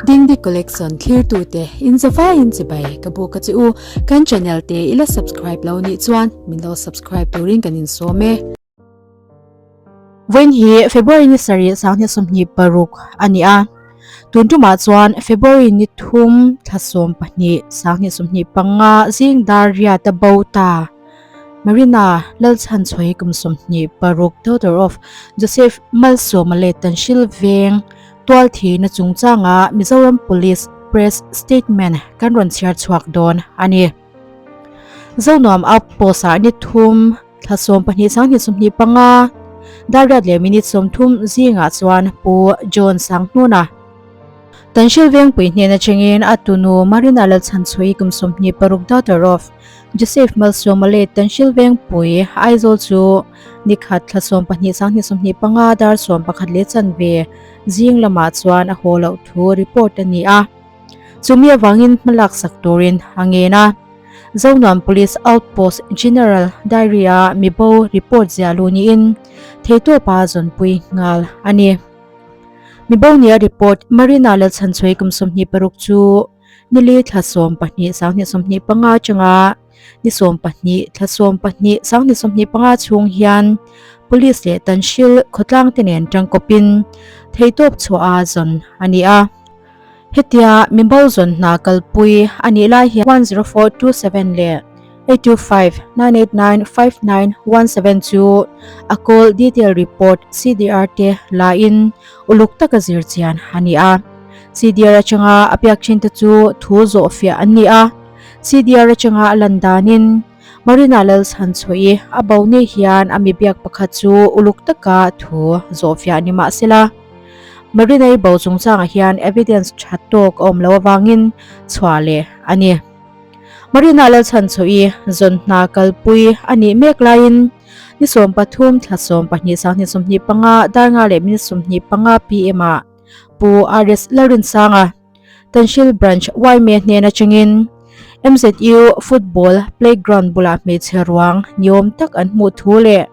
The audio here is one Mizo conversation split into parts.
Dingdi Collection thlirtute in zavaiin chibai ka buk a che u. Kan channel te i la subscribe lo nih chuan min lo subscribe turin kan insawm e. Vawiin hi February ni sarih sanghnih 26 a ni a. Tun tumah chuan February ni thum thla 12 sanghnih 25 zing dar riat a bo ta. Marina Lalchhanchhawi kum 26 daughter of Joseph Malsawma leh Tanhril Veng Tualthihna chungchanga Mizoram Police Press Statement kan rawn chhiar chhuak dawn a ni. Zonuam Outpost ah ni thum thla 12 sanghnih 25 dar riat leh minute 30 zingah chuan Pu John Sanghnuna Tanhril Vengpui hnen atangin a tunu Marina Lalchhanchhui kum 26 daughter of Joseph Malsawma leh Tanhril Vengpui Aizawl chu Ni khat thla 12 sanghnih 25 dar 11 leh chanve zing lamah chuan a haw loh thu report a ni a. Chumi avangin hmalak sak turin a ngen a. Zonuam Police Outpost General Diary-a mibo report ziah luh niin theitawpa zawnpui nghal a ni. Mibo nia report Marina Lalchhanchhuai kum 26 chu nili thla 12 sanghnih 25 atanga Ni 12 thla 12 sanghnih 25 chhung hian Police leh Tanhril khawtlang te nen tangkawpin theihtawp chhuah a zawn a ni a. Hetia mibo zawn hna kalpui a nih lai hian 10427 leh 8259895917 chu a call detail report, CDR, te la in uluk taka zir chian a ni a. CDR atanga a biak thin te chu thu zawhfiah an ni a. CDR atanga a lan danin Marina Lalchhanchhuahi a bo ni hian a mi biak pakhat chu uluk taka thu zawhfiah ni mah sela. Marina-i bo chungchangah hian evidence tha tawk a awm loh avangin chhuah leh a ni. Marina Lalchhanchhuahi zawn hna kalpui a nih mek laiin ni 13 thla 12 sanghnih 25 dar nga leh minute 25 pm ah Pu RS Lalrinsanga Tanhril Branch yma hnen atangin MZU Football Playground bulah hmeichhe ruang niawm tak an hmuh thu leh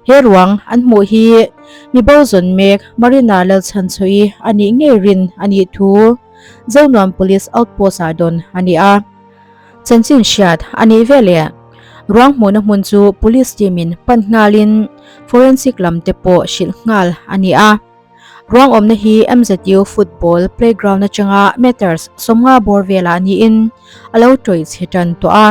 he ruang an hmuh hi mibo zawn mek Marina Lalchhanchhuahi a nih ngei rin a nih thu Zonuam Police Outpost ah dawn a ni a. Chanchin hriat a nih veleh ruang hmuhna hmun chu Police team in pan nghalin Forensic lam te pawh hrilh nghal a ni a. Ruang awmna hi MZU Football Playground atanga meters 50 bawr velah niin a lo tawih chhe tan tawh a.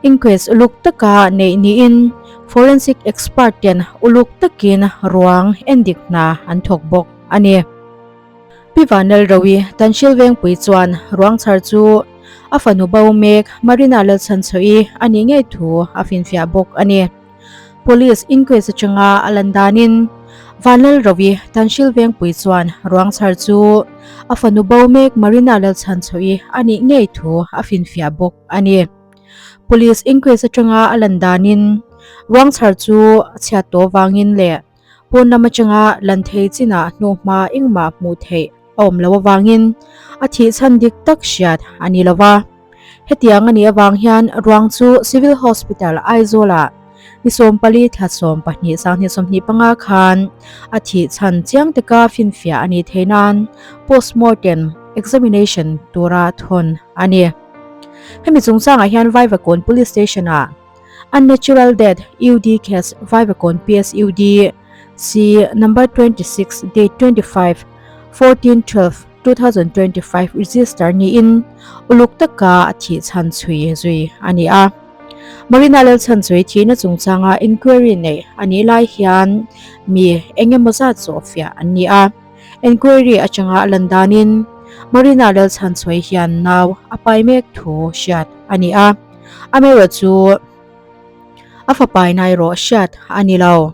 Inquest uluk taka neih niin Forensic Expert ten uluk takin ruang endik hna an thawk bawk a ni. Pi Vanlalroui Tanhril Vengpui chuan ruang chhar chu a fanu bo mek Marina Lalchhanchhuahi a nih ngei thu a finfiah bawk a ni. Police inquest atanga a lan danin Vanlalrovi Tanhril Vengpui chuan ruang chhar chu a fanu bo mek Marina Lalchhanchhuahi a nih ngei thu a finfiah bawk a ni. Police inquest atanga a lan danin ruang chhar chu a chhiat tawh vangin leh pawn lam atanga lan thei chinah hnuhma engmah hmuh theih a awm loh avangin a thih chhan dik tak hriat a ni lo va. Hetiang a nih avang hian ruang chu Civil Hospital Aizawl-ah ni 14 thla 12 sanghnih 25 khan a thih chhan chiang taka finfiah a nih theih nan postmortem examination tura thawn a ni. Hemi chungchangah hian Vaivakawn Police Station-ah Unnatural Death, UD Case, Vaivakawn PSUD, C Number 26 Date 25, 14 12, 2025 Register niin uluk taka a thih chhan chhui zui a ni a. Marina Lalchhanchhui thihna chungchanga inquiry neih a nih lai hian mi eng emaw zat zawhfiah an ni a. Inquiry atanga a lan danin Marina Lalchhanchhui hian nau a pai mek thu hriat a ni a. Amaherawhchu a fapa in erawh hriat a ni lo.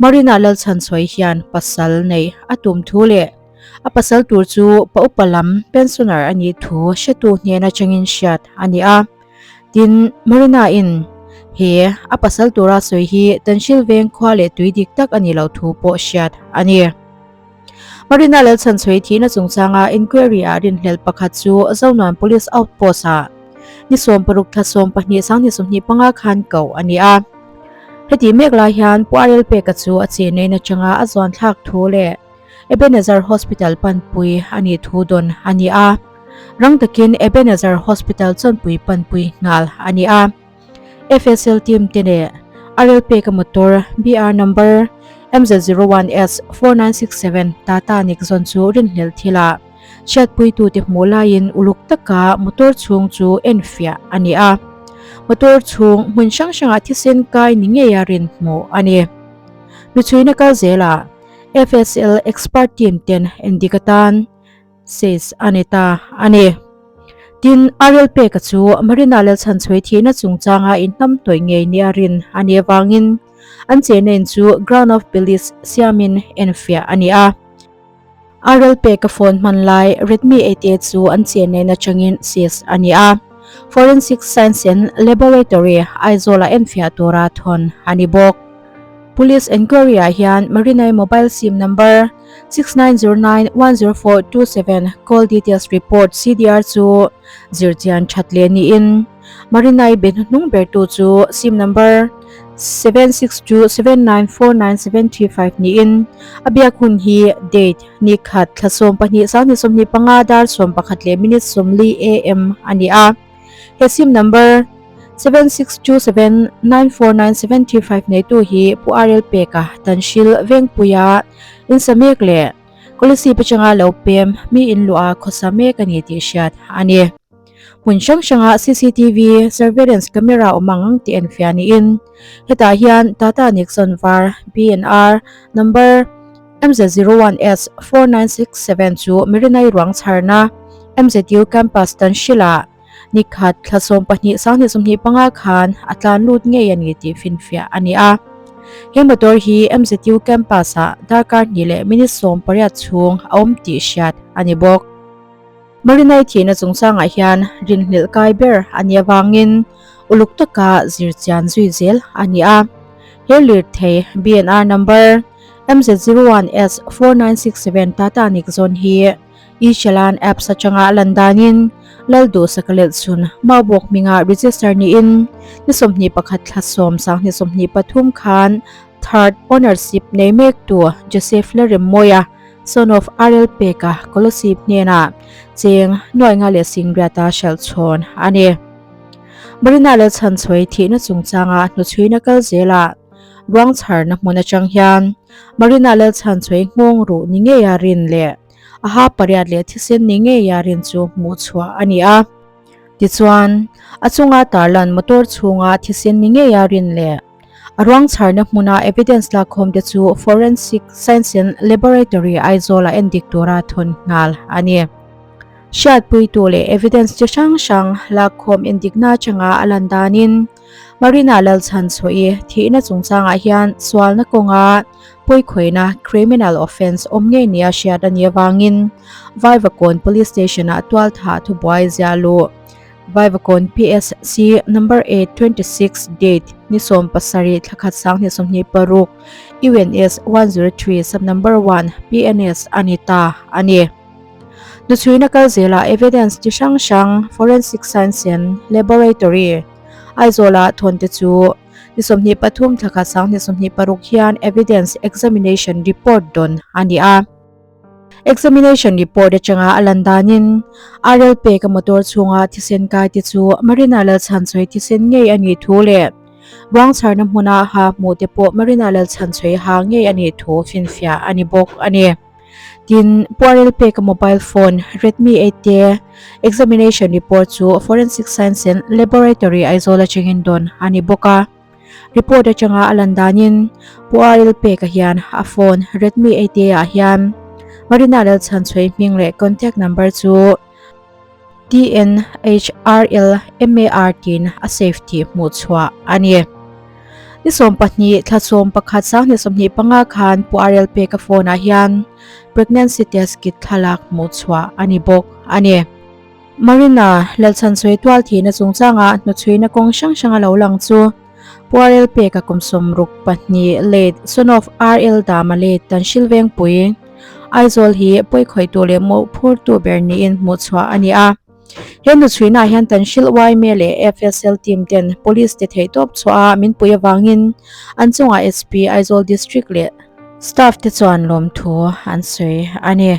Marina Lalchhanchhuai hian pasal neih a tum thu leh a pasal tur chu pa upa lam pensioner a nih thu hretu hnen atangin hriat a ni a. Tin, Marina in he a pasal tura sawi hi Tanhril veng khua leh tui dik tak a nih loh thu pawh hriat a ni. Marina Lalchhanchhuai thihna chungchanga inquiry ah rinhlelh pakhat chu Zonuam Police Outpost ah ni 16 thla 12 sanghnih 25 khan koh a ni a. Heti mek lai hian Pu Arel Peka chu a chennein atanga a zuan thlak thu leh Ebenezer Hospital panpui a nih thu dawn a ni a. Rang takin Ebenezer Hospital chawnpui panpui nghal a ni a. FSL team te leh a rel peka motor BR number MZ01S 4967 Tata Nexon chu rinhlelh thilah hriatpuitute hmuh laiin uluk taka motor chhung chu enfiah a ni a. Motor chhung hmun hrang hrangah thisen kai ni ngeia rin hmuh a ni. Hnuchhuina kal zelah FSL expert team ten endik atan says a ni ta a ni. Tin, Ariel peka chu Marina Lalchhanchhuai thihna chungchanga inhnamhnawih ngei nia rin a nih avangin an chenna in chu Ground of Belize siamin enfiah a ni a. Ariel peka phone hman lai Redmi 8A chu an chenna in atangin seize a ni a. Forensic Science and Laboratory, Aizawl-ah enfiah tura thawn a ni bawk. Police enquiry-ah hian Marina-i mobile sim number 690910427 call details report, CDR, chu zirchian that leh niin Marina-i be hnuhnung bertu chu sim number 7627949735 niin a biak hun hi date ni khat thla 12 2025 dar 11 leh minute 40 am a ni a. He sim number 7627949735 neitu hi Pu RL Peka Tanhril Vengpuia insa mek leh Kolasib atanga lo pem mi inluah a khawsa mek a ni tih hriat a ni. Hmun hrang hrangah cctv surveillance camera awm ang ang tih enfiah niin hetah hian Tata Nexon var BNR number MZ01S 4967 chu Mirinai ruang chharna MZU campus Tanhril-ah ni khat thla 12 2025 khan a tlan lut ngei a ni tih finfiah a ni a. He motor hi MZU campus-ah darkar hnih leh minute 18 chhung a awm tih hriat a ni bawk. Marinai thihna chungchangah hian rinhlelh kai ber a nih avangin uluk taka zirchian zui zel a ni a. He lirthei BNR number MZ01S 4967 Tata Nexon hi e-challan apps atanga a lan danin Lalduhsaka Lelhchhun Maubawk hminga register niin ni 21 thla 10 2023 khan third ownership nei mektu Joseph Lalremmawia son of RL Peka Kolasib hnenah cheng nuai nga leh singriata hralh chhawn a ni. Marina Lalchhanchhuai thihna chungchanga hnuchhuina kal zelah Ruang chharna hmun atang hian Marina Lalchhanchhuai nghawng ruh ni ngeia rin leh a ha pariat leh thisen ni ngeia rin chu hmuh chhuah a ni a. Tichuan, a chunga tarlan motor chhunga thisen ni ngeia rin leh a ruang chharna hmuna evidence lakkhawm te chu Forensic Science and Laboratory Aizawl-ah endik tura thawn nghal a ni. Hriatpuitu leh evidence chi hrang hrang lakkhawm endikna atanga a lan danin, Marina Lalchhanchhuahi thihna chungchangah hian sualna kawnga pawikhawihna, criminal offence, awm ngei nia hriat a nih avangin Vaivakawn Police Station-ah tualthah thubuai ziah luh Vaivakawn PSC Number 826 Date ni 17 thlakhat 2026 UNS 103 Sub Number 1 PNS a ni ta a ni. Hnuchhuina kal zelah evidence chi hrang hrang Forensic Science and Laboratory, Aizawlah thawnte chu ni 23 thlakhat 2026 hian evidence examination report dawn a ni a. Examination report atanga a lan danin RL peka motor chhunga thisen kai te chu Marina Lalchhanchhuai thisen ngei a nih thu leh ruang chharna hmuna ha hmuh te pawh Marina Lalchhanchhuai ha ngei a nih thu finfiah a ni bawk a ni. Tin, Puarel peka mobile phone Redmi 8 te examination report chu Forensic Science and Laboratory Aizawl atangin dawn a ni bawk a. Report atanga a lan danin Puarel peka hian a phone Redmi 8 ah hian Marina Lalchhanchhuai hming leh contact number chu TNHRLMAR tiin a save tih hmuh chhuah a ni. Ni 12 thla 11 2025 khan Pu RL Peka phone ah hian pregnancy test kit thlalak hmuh chhuah a ni bawk a ni. Marina Lalchhanchhuai tual thihna chungchangah hnuchhuina kawng hrang hrang a lo lang chu Pu RL Peka kum 62 late son of RL Dama late Tanhril Vengpui Aizawl hi pawikhawihtu leh mawhphurtu ber niin hmuhchhuah a ni a. He hnuchhuinah hian Tanhril yma leh FSL team ten Police te theihtawp chhuah a min pui avangin an chungah SP Aizawl District leh Staff te chuan lawmthu an sawi a ni.